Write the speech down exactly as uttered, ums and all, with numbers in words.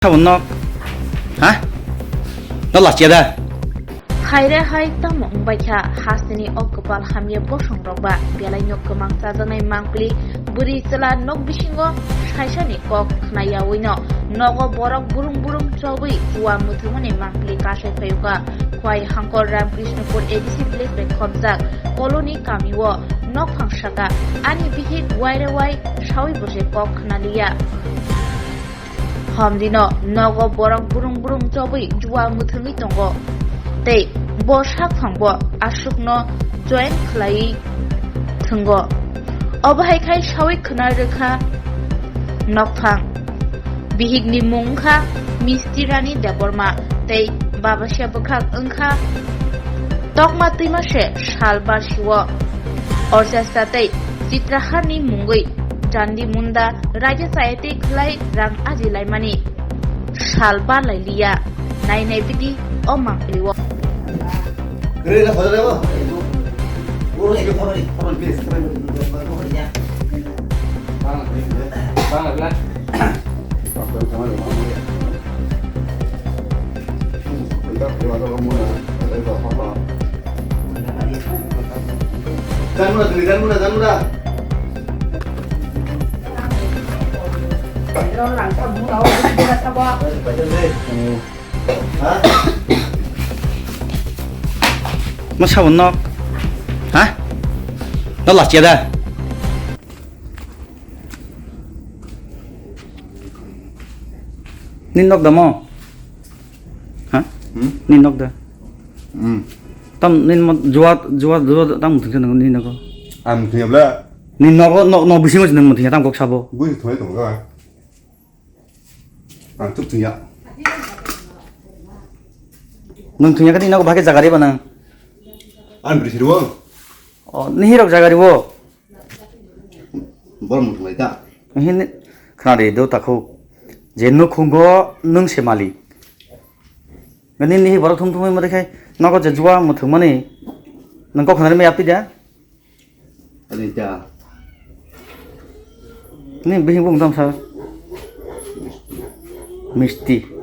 Sabon nok. Ha? No lachiya da? Haire hai tamo wngbaikha hasteni o kwpal hamya bosongrok ba belaino kwmang chajaknai mangpili bwrwi chwla nok bisingo saisani kok khnayawi no nogo borok burung burung chobwi chua muthungmani mangpili kasai phayuka. Khwai hangkor Ramkrishnopur A D C village bai khopjak Koloni kamio nokphang saka ani bihik waire wai sawi bo se kok khnaliya. Homdino nogo borok burung burung chobwi jua mwthwngwi tongo tei bo sakphangbo aswkno join khlaiwi thwngo. Obo hai khai sawi khna rwkha nokphang. Bihikni mung wngkha Misti Rani Debbarma tei babasya bwkhak wngkha Tokma twima se sal barsiwo. Orchestra tei Chitraharni mungwi Jandi Munda raida chaya tei khwlai rang aji laimani sal barlai liya. Nai nai bidi o mangpili o. Ma sabon nok? Ha? No lachiya da? Ni nok da mo? Ha? Hmm? Ni nok da? Hmm. Tam ni mo juat juat juat tam muthung sa ni nogo. Ang muthung ya bla. Ni nogo no no bisingo si nang muthung ya tam kok sabo. Bui thoi tongo. Ang tuk thung ya. Nung thung ya kati nogo bhage jaga riba nang. Ang bri sirwo. Oh, ni hirok jaga ribo. Bor muthung lai ta. Hini khna de do takho. Je nukhungo nung se malik. Nini ni borok thum thumwi mari khai nogo je jua muthung mani nung kok khnari mai apida. Ani ta. Ni bihing bung tam sa. Misti.